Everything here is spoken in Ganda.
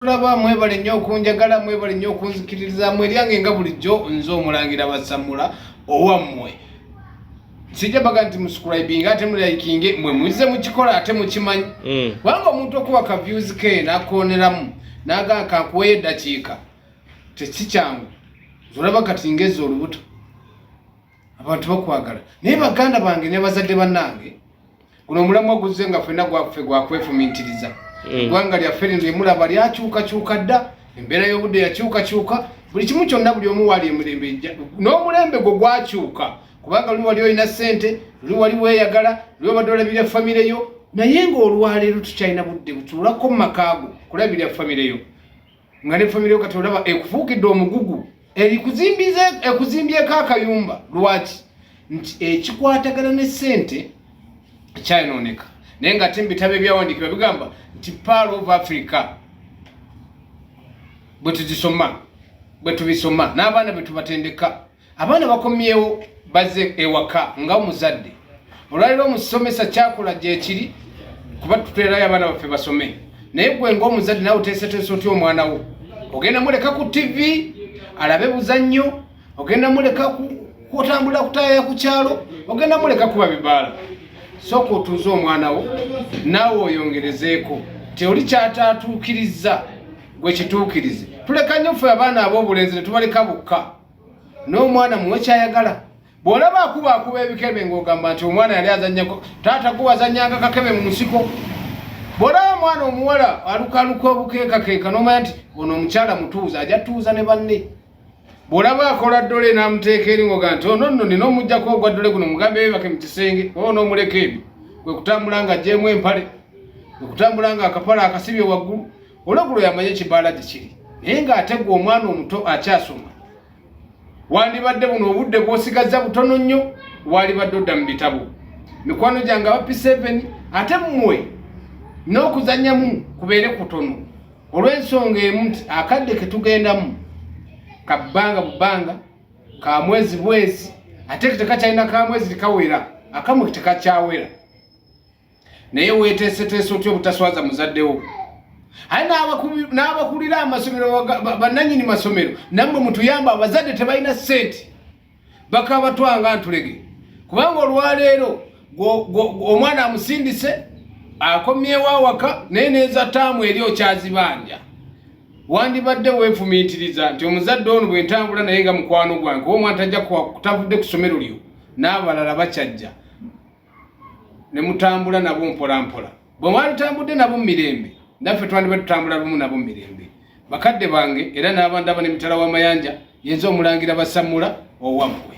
Tulaba mwebale nnyo okunjagala, mwebale nnyo okunzikiririzaamu. Eryange nga bulijjo nze Omulangira Basamula owammwe. Sijja baga nti musubscribinga ate mulikinge, mwe muzze mukikola ate mukimanyi. Kubanga omuntu okuba ka views ke n'akooneramu n'agaa kankuweyo eddakiika, tekikyangu. Olaba kati ngezza olubuto, abantu bakwagala. Naye baganda bange ne bazadde bannange, guno omulamwa guzze nga ffenna gwaffe gwakwefumintiriza. Eggwanga lyaffe lino lyemulaba lyakyukakyuka dda, embeera y'obudde yakyukakyuka, buli kimu kyonna, buli omu waali emirembe n'omulembe gwo gwakyuka. Kubanga luli wali olina ssente, luli wali weeyagala, luli obadde olabirira famire yo, naye ng'olwaleero tukyalina budde butuulako mu makaago kulabirira famire yo, nga ne famire yo kati olaba ekufuukidde omugugu, erikuzimbize ekuzimbyeko akayumba. Lwaki? Nti ekikwatagana ne ssente kyayonooneka. Naye nga ate mu bitabo ebyawandiikibwa bigamba nti Pearl of Africa, bwe tuzisoma, bwe tubisoma n'abaana bwe tubatendeka, abaana bakomyewo bazze ewaka nga omuzadde. Olwaliro omusomesa kyakola gyekiri kuba tutwerayo abaana baffe basome, naye gwe ng'omuzadde nawe oteeseteese otya omwana wo? Ogenda muleka ku TV alabe buzannyo? Ogenda muleka kutambula kutaaya ku kyalo? Ogenda muleka kuba bibaala? Sooka otuuze omwana wo, naawe oyongerezeeko teoli kyataatuukirizza gwe kituukirize. Tuleka nnyo ffe abaana ab'obulenzi ne tubaleka bokka. N'omwana muwe kyayagala. Bw'olaba akuba akuba ebikebe ng'ogamba nti omwana yali azannyako taata, gwe wazannyanga kakebe mu nsiko. Bw'olaba omwana omuwala alukaluka obukeekakeeka, n'omanya nti ono omukyala mutuuza, ajja tuuza ne banne. Bw'olaba akola ddole n'amuteeka eri, ng'oga nti ono nno nina omuggyako ogwa ddole guno, mugambe yeebake mu kisenge, oba onoomuleka ebyo kwe kutambula ng'aggyeemu empale, kwe kutambula ng'akapala akasibye waggulu, olwogulo yamanye ekibaala gye kiri. Naye ng'ate gwe omwana omuto akyasoma, wandibadde buno obudde bw'osigazza butono nnyo, waalibadde odda mu bitabo. Mikwano gyange aba P7, ate mmwe n'okuzannyamu kubeere kutono, olw'ensonga emu nti akadde ke tugendamu kabbanga bubbanga, ka mwezi bwezi, ate tekakyalina ka mwezi, tekawera, akamwe tekakyawera. Naye weeteeseteese otya obutaswaza muzaddewo? Aye n'abakulira amasomero, bannannyini masomero, nammwe mutuyamba. Abazadde tebalina ssente, bakabatwanga ntulege, kubanga olwaleero omwana amusindise, akomyewo awaka, naye neza taamu eri okyazibanja. Wandibadde weefumiitiriza nti omuzadde ono bwe ntambula naye nga mukwano gwange, kuba omwana tajja tavudde ku ssomero lyo, n'abalala bakyajja, ne mutambula nabo mpola mpola. Bwe mwalitambudde nabo mu mirembe, naffe twandibadde tutambula lumu nabo mu mirembe. Bakadde bange era n'abandaba n'emitala w'amayanja, yenze Omulangira Basamula owammwe.